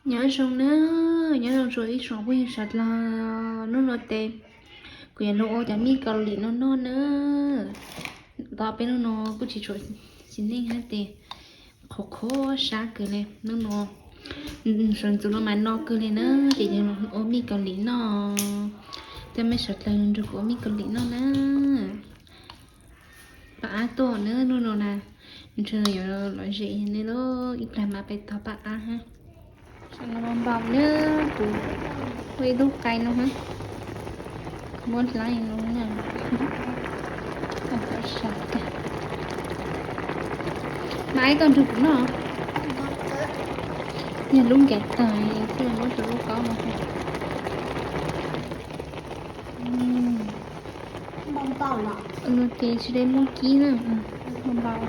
Nyob zoo na, nyob zoo txhua ib tsoom phooj ywg sawv daws. Hnub no ces kuv yuav los ua cov mij Kaus Lim no noj na. Tos peb hnub no kuj tsis tshua txiv neej hab ces qhuav qhuav sab kawg li. Hnub no sawv ntxuv los mas no kawg li na, ces yog los ua mij Kaus Lim noj. Coj mej sawv daws nrog kuv ua mij Kaus Lim noj na. Paj ab tuaj na, hnub no na, ntshe yuav lom zem nej lauj, ib plag mam peb tog paj ab hab. Npau na, kuv ua ib lub qai no hab, muab hlab no na. Mas aib koj nrog kuv noj, yog lub nkev tag thiaj muab rau lub kaub no. Ces tsis deb muab kib na, npau.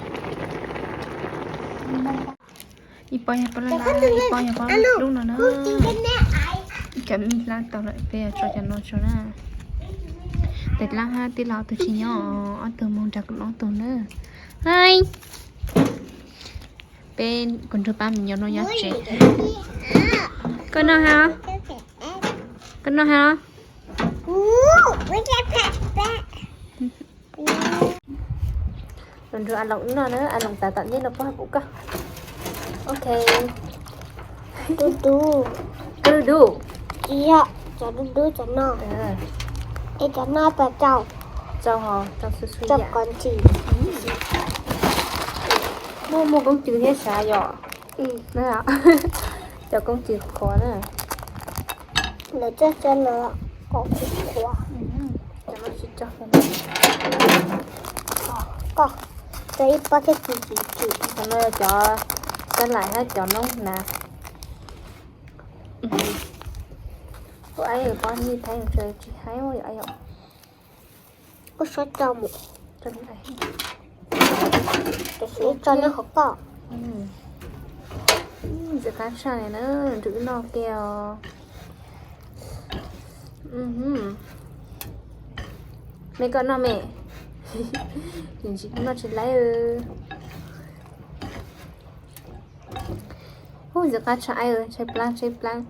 Ib pob yog pob laj laj, ib pob yog pob lub no na. Ib cov mij hlab tau lawm peb yuav tso cov no tso na. Tes lab hab tij laug ob tug tsis nyob, ob tug moog nrug kuv ob tug na. Hais, peb kuv nrug pab me nyuam no nyob tsev. Koj noj hab, koj noj hab. Los nrug A Loos noj na, A Loos tav tom ntej no puab pum koj. Ok. Dub dub. Koj dub dub. Yog cov dub dub cov no. Es cov no pas rau, rau ho rau xu xu yam. Muaj muaj koob tsw thiab sav yom. Cov koob tsw qhuav na. Lawv coj cov lawv kom qhuav. Cov no tsis tso. Koj, cov ib pob thiab tsis tsis tsis. Cov no cov, cov laim hab cov noob hnav. Kuv aib pob nyij thaib tsis haib yom. Kuv sab tso mus. Tam sim tso nyob hauv koj. Ntxim qab tshaj li na, nrug wb noj kiag os. Me koj noj me. Noj tsis laib. Ub, ntxim qab tshaj, ntshai plab ntshai plab.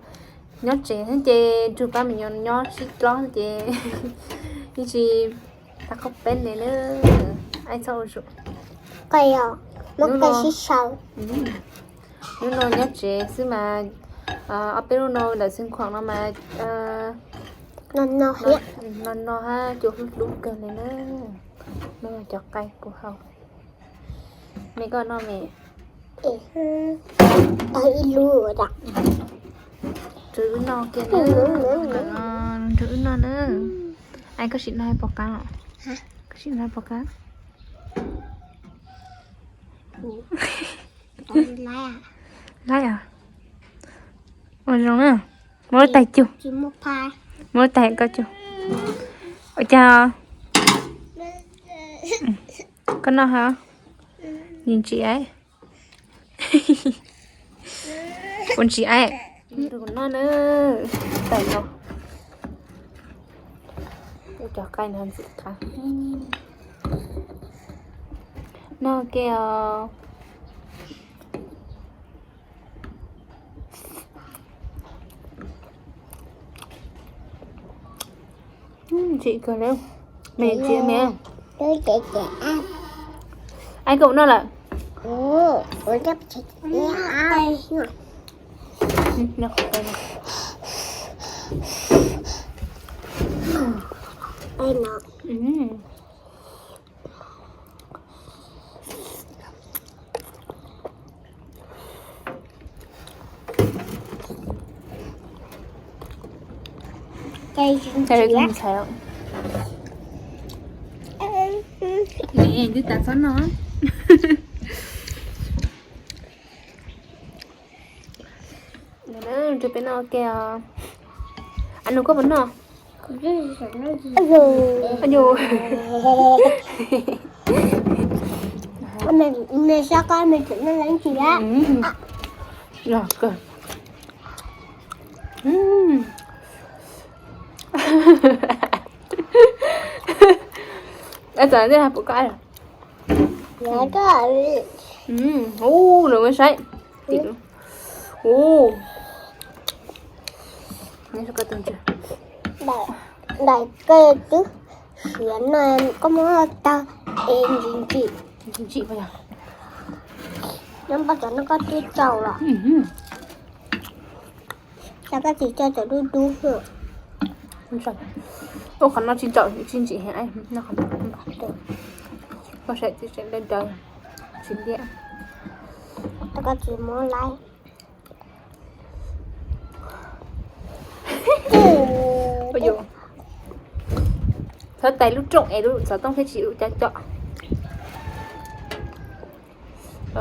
Nyob tsev xwb ces nrug pab me nyuam nyob sib dlob ces yeej tsis tau qhov peb ne na. Aib txhob ua zoo. Hnub no nyob tsev xwb mas, ob peb lub no ntawm xwb khuam no mas no no hab cua hlub hlub kawg li na. Hnub no cov qaib kuv hau. Me koj noj me. Ib lub. Nrug wb noj kiag na. Nrug wb noj na. Aib, koj sim noj pom qab os? Koj sim noj pom qab? Laib os. Ua zoo na. Muab lub tais cug. Muab lub tais koj cug. Ua cas? Koj noj hab? Ntsim ntsim aib. Ua ntsim aib. Noj na. Tais no. Ua cov qaib no ntxim qab. Noj kiag os. Ntsim kawg li. Me ntsim me. Aib, koj ua noj lawm. Twb tas txhob noj. Nrog peb noj ua ke os. Anus, koj puas noj? Ua, lawv ua saib. Ua, Daim, daim kej twb siav no koj muab tawg es ntsim ntsim. Ntsim ntsim puas yog? Nyob npaj cov no koj twb tsaus los? Cas koj tsis tso cov dub dub xwb? Ua qhov no tsis tsaus, tsis ntsim heev, koj saib tsis daw daw, tsis liab. Koj tsis muab laib. Thov tais lub rooj es lub xov tooj thiaj tsis ua cov cov.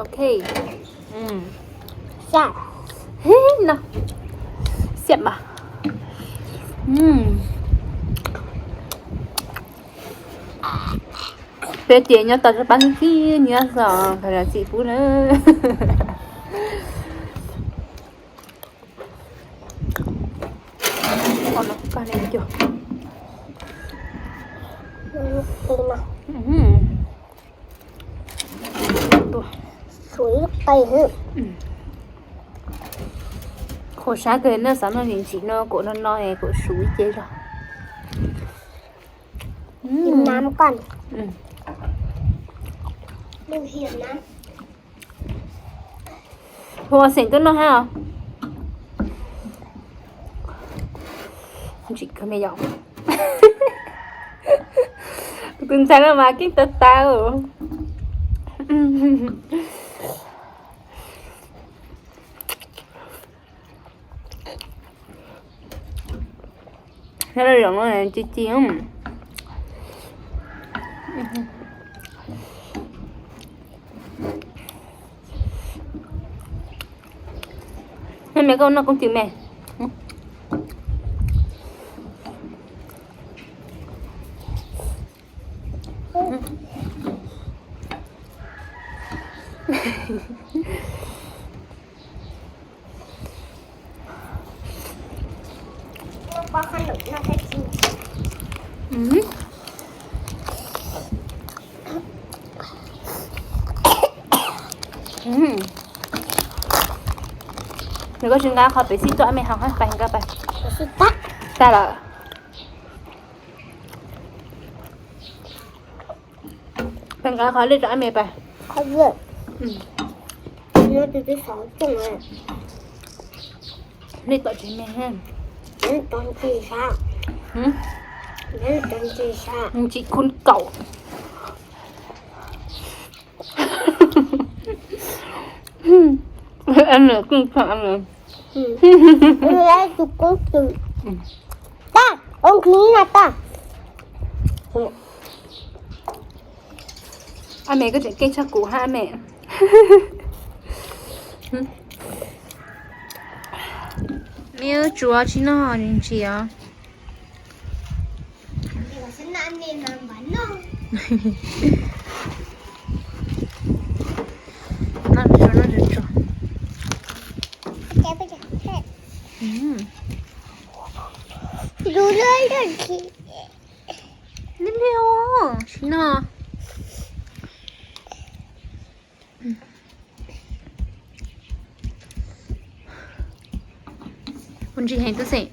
Ok. No. Xiam mas. Peb tias nyob tau rau pab xib nyob xos kha txim pub na. Qhuav sab kawg na, xav noj ntsim ntsim no, kuv no no kuv suv ib ce zog. Hu xeem tuaj noj hab os. Ntsim kawg me yom. Kuv tus ntxhais no mas keej tawv tawv. Nyob lub zos no ci ci. Me koj noj koob tw me. Nws koj tsis nqa qhov pem xij tuaj me hauv hab pais nqa pais. Tag lawm. Pais nqa qhov lej rau ab me pais. Lej tom tsev me. Ntsim khun kaum. Ab me koj txhob ab me. Ab me koj tseem keej tshaj kuv hab ab me. Me tsuav tsis noj ntsim os. Liab liab os, tsis noj. Ua ntsis heev tub xeem.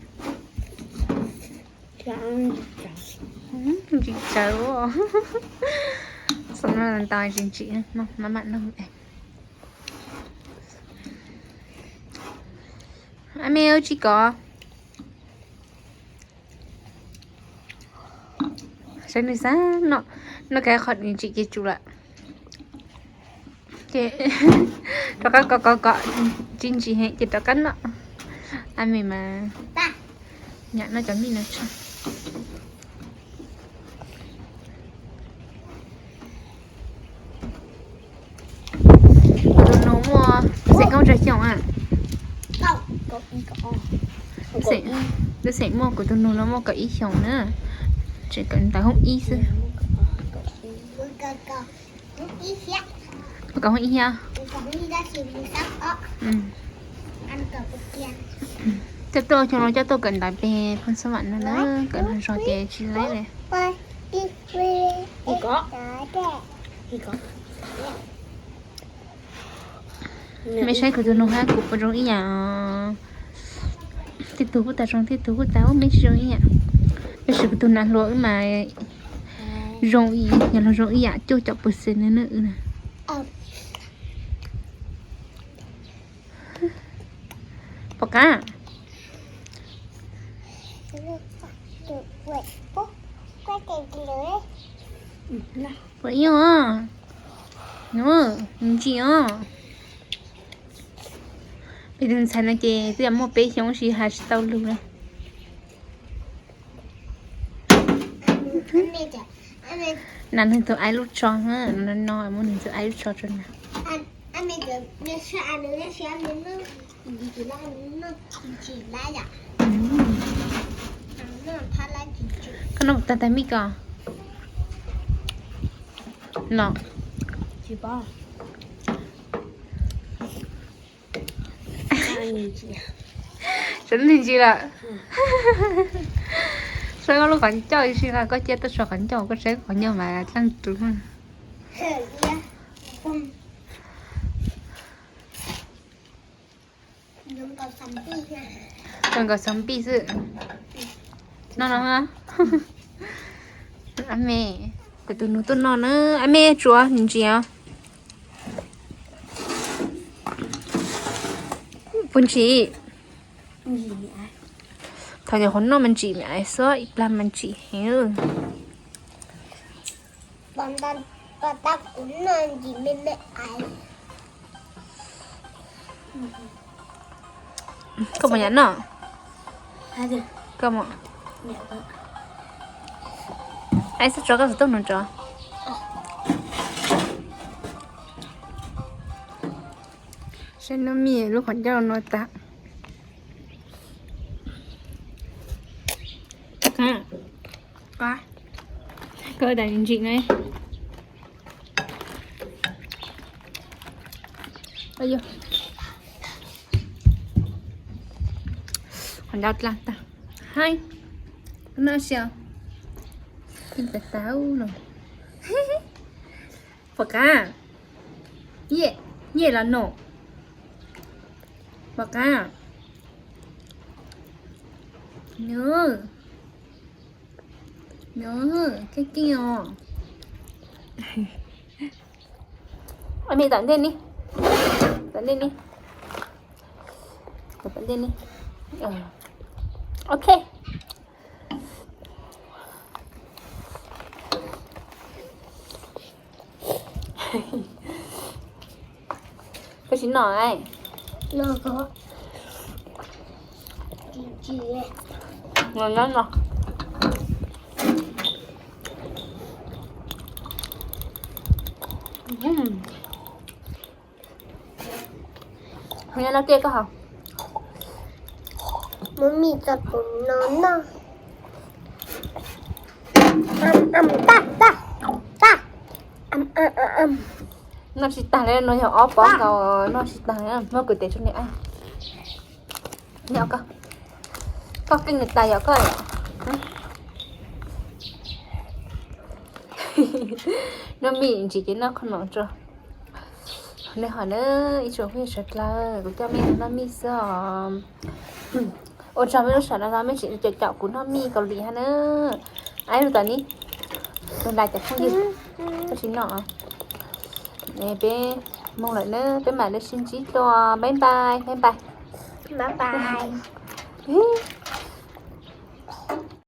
Ntsis tsawv. Xom no ntau ntsis ntsis, maj mam noj. Ab me ua tsis kov. Saib nws xav noj, noj kawg qhov ntsim ces tsum lawm. Ces rov qab kov kov kov, tsis ntsim heev ces rov qab noj. Ab me mas nyam noj cov mij no tso. Kuv tus nus muaj, tub xeem koj tsawg xyoo a? Tub xeem muaj, kuv tus nus no muaj kaum ib xyoos na. Tseem kawm ntawv hoob ib xwb. Koj kawm hoob ib thiab? Coj tuaj xyoo no coj tuaj kawm ntawv pem Phoos Xab Vam no na, kawm zog ces tsis laib li. Mej saib kuv tus nus hab kuv puas zoo ib yam? Tej tug kuj tas zoo, tej tug kuj tas ub, meb tsis zoo ib yam. Tab sis kuv tus nas hluas wb mas zoo, yog los zoo ib yam cuaj caum percent na wb na. Pom qab. Pom ib os. Ntsim os. Peb tus ntxhais no ces twb muaj peb xyoo tsis hais tsis tau lus li. Nas nws tus aib lub tsho, no muab nws tus aib lub tsho rau nas. Koj noj tag tag mij ko. No. Tseem neeg ntsis lawm. Saib koj lub qhov ncauj ib si, koj cia tuaj so qhov ncauj, koj saib qhov ncauj mas dlaaj rua. Zoo nkaus zombie xwb. No no. Ab me, kuv tus nus tuaj noj na, ab me tsuav ntsim os. Puas ntsim? Thaum nyuam qhuav noj mas ntsim me ais xwb, ib plag mas ntsim heev. Koj puas nyiam noj? Koj, ais xab tso koj tus tub nus tso. Saib nub mij lub qhov ncauj no tag. Koj tas ntsim na. Qhov ncauj dlaaj tag. Haib, noj tsi os. Pim tas tas no. Pom qab. Yej, yej los no. Pom qab. Nyob, nyob, keej keej os. Ab me tom ntej ni, tom ntej ni, tom ntej ni. Ok. Koj tsis noj, no no. Nyob no tiag koj hov. Muab mij tso kuv no noj. Noj tsis tag li no, yog ob pob nkaus noj tsis tag li, muab kuv tes tso niam. Nyob koj, koj keej nws tas yom koj. Noj mij ntsis ces noj qhov no tso. Nej hov na, ib tsoom phooj ywg sawv dlawg, kuv coj mej noj mij xwb os. Ua tsaug mej lub sij hawm no mej tseem caum kuv noj mij Kaus Lim hab na. Aib lug tom ni, lug lais cov phooj ywg, koj tsis noj. Peb moog lawm na, peb mam li sib ntsib dlua, bye bye, bye bye.